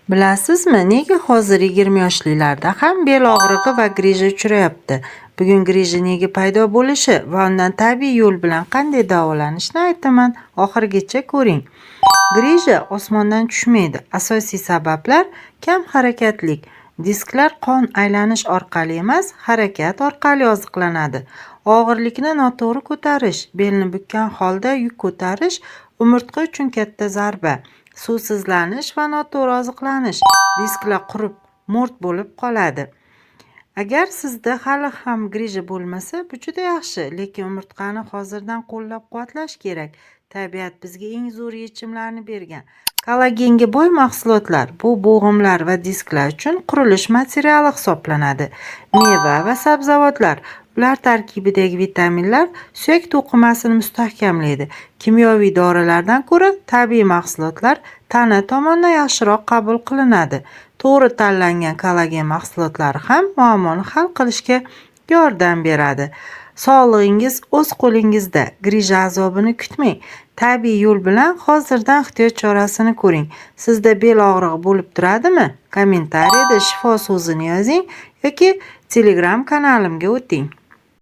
Bilasizmi, nega hozir 20 yoshlilarda ham bel og'rig'i va grija uchrayapti? Bugun grija nega paydo bo'lishi va undan tabiiy yo'l bilan qanday davolanishni aytaman. Oxirigacha ko'ring. Grija osmondan tushmaydi. Asosiy sabablar: kam harakatlik. Disklar qon aylanish orqali emas, harakat orqali oziqlanadi. Og'irlikni noto'g'ri ko'tarish, belni bukkan holda yuk ko'tarish umurtqa uchun katta zarba. Suvsizlanish va noto'g'ri oziqlanish. Disklar qurib, mo'rt bo'lib qoladi. Agar sizda hali ham grija bo'lmasa, bu juda yaxshi, lekin umurtqani hozirdan qo'llab-quvvatlash kerak. Tabiat bizga eng zo'r yechimlarni bergan. Kollagenga boy mahsulotlar bu bo'g'imlar va disklar uchun qurilish materiali hisoblanadi. Meva va sabzavotlar: ular tarkibidagi vitaminlar suyak to'qimasini mustahkamlaydi. Kimyoviy dorilardan ko'ra tabiiy mahsulotlar tana tomonidan yaxshiroq qabul qilinadi. To'g'ri tanlangan kollagen mahsulotlari ham muammoni hal qilishga yordam beradi. Sog'lig'ingiz o'z qo'lingizda. Grija azobini kutmang. Tabiiy yo'l bilan hozirdan ehtiyot chorasini ko'ring. Sizda bel og'rig'i bo'lib turadimi? Kommentariyada "shifo" so'zini yozing yoki Telegram kanalimga o'ting.